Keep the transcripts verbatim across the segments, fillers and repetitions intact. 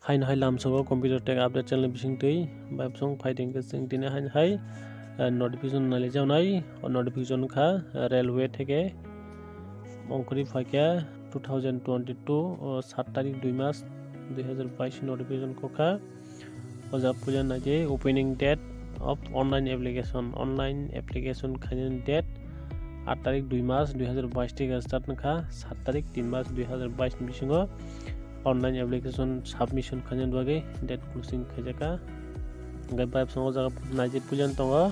Haino hai lamsogo Computer Tech Update channel ni bisingtwi bai bwswng phai tongkhe chwng tini haino hai, eh, notification nailaijak nai. O notification kha, eh, railway theke ongkhorwi phaikha two thousand twenty-two, o saat tarik dui mas dui hazar bais notification kokha. O jaga puila naidi opening date of online application, online application khainani date aat tarik dui mas dui hazar bais theke start wngkha, saat tarik tin mas dui hazar bais ni bisingo online application submission khainani bagwi date closing khaijakha. Hwnkhe bai bwskango o jaga naidi puila tongo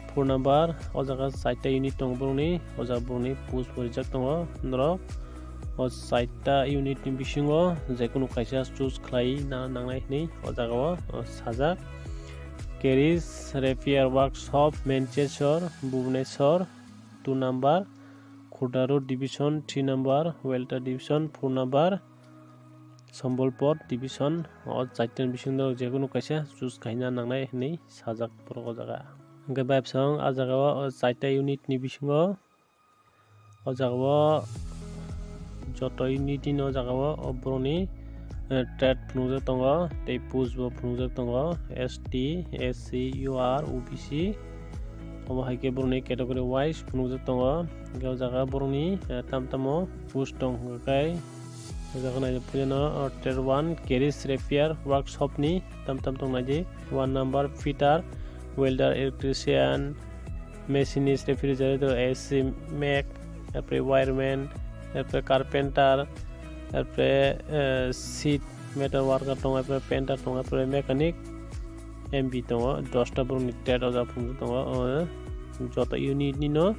phone number, o jaga chaita unit tongo borokni, o jaga borokni post bo rijak tongo norok. O chaita unit ni bisingo jekunu kaisa choose khlai na nangnai hwnwi o jaga o, o, sajak. Keris Repair Workshop, Manchester, Bhubaneswar, two number, Khuda Road Division, three number, Welter Division, four number, Sambalpur Division. O chaita ni bisingo jekunu kaisa choose khaina nangnai hwnwi sajak borok o jaga. Hwnkhe bai bwskango a jaga o, o chaita unit ni bisingo O jaga o joto unit ni o jaga o, o borokni, eh, trade phunukjak tongo, tei post bo phunukjak tongo, S T, S C, U R, O B C. Obo hai khe borokni category wise phunukjak tongo. Hwnkhe o jaga borokni, eh, tam tamo post tong hwnkhe o jaga naidi puilano, o, trade one, Keris Repair Workshop ni tam tam tong naidi. One number, fitter, welder, electrician, machinist, refrigerator, A C, mech, erpore wireman, erpore carpenter, erpore, eh, sheet metal worker tongo, erpore painter tongo, erpore mechanic, M B tongo, dosta borokni trade o jaga phunukjak tongo, o joto unit nino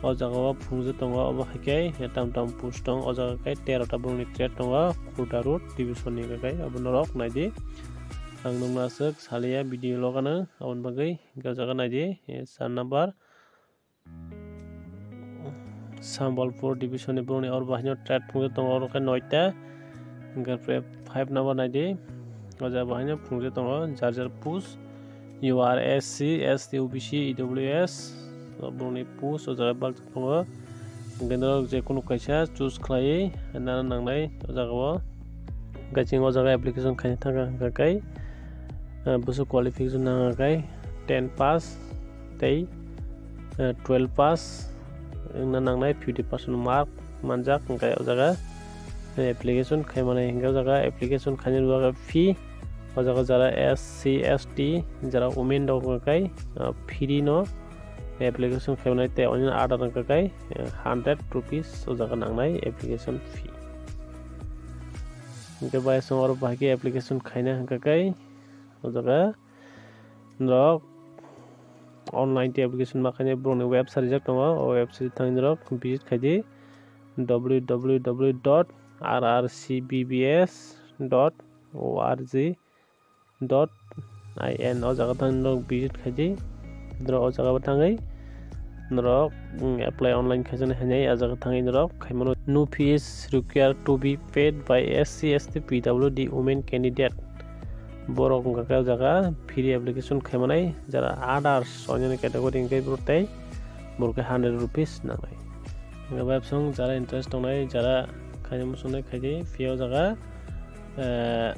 o jaga o phunukjak tongo, obo hai khe tam tam post tong, o jaga khe terota borokni trade tongo, Khuda Road Division ni khe obo norok naidi. Ang nokno aswk salia video logano, aboni bagwi hwnkhe o jaga naidi, eh, char number Sambalpur Division ni borokni oro bo haino trade phunukjak tongo, oro khe noita, hwnkhe five number naidi, o jaga bo haino phunukjak tongo, jar jar post, U R S C, S T, O B C, E W S, o borokni post o jaga bak tongo. Hwnkhe norok je kunu kaisa choose khlaiwi nana nangnai o jaga o. Hwnkhe chwng o jaga application khaina thangkha hwnkha khe, eh, bwswk qualification nangkha khe ten pass tei, eh, twelve pass wngna nangnai, fifty percent mark manjak hwnkhe o jaga, eh, application khaimani hwnkhe o jaga application khainani bagwi fee o jaga jara S C, S T, jara women rok hwnkha khe, ah, free no application khaimani tei onini order hwnkha khe, eh, hundred rupees o jaga nangnai application fee. Hwnkhe bai chwng oro bahai khe application khaina hwnkha khe o jaga norok online tei application ma khainai borokni website rijak tongo, o website thangwi norok visit khaidi W W W dot R R C B B S dot O R G dot I N. O jaga thangwi norok visit khaidi, norok o jaga bo thangwi norok, mm, apply online khaijani hinwi o jaga thangwi norok khaimano. No fees required to be paid by S C, S T, P W D women candidate. Borok wngkha khe o jaga free application khaimanai, jara others onini category hwnkhe borok tei borok khe hundred rupees nangnai. Hwnkhe bai bwswng jara interest tongnai, jara khaina muchungnai khaidi, phiya o jaga, eh,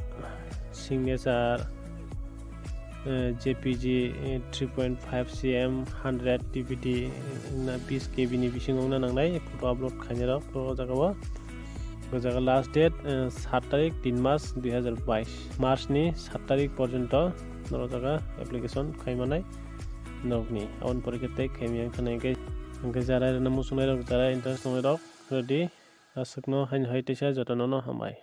signature, eh, J P G, eh, three point five C M, hundred D V D, eh, wngna bis K B ni bisingo wngna nangnai photo upload khainai rok o jaga o. O jaga last date, eh, saat tarik tin mas dui hazar bais, March ni saat tarik porjonto norok jaga application khaimanai norokni. Aboni pore khe tei khaimya wngkha nai hwnkhe, hwnkhe jara rwna muchungnai rok, jara interest tongnai rok ready. Aswkno haino hai teisa jotono no hambai.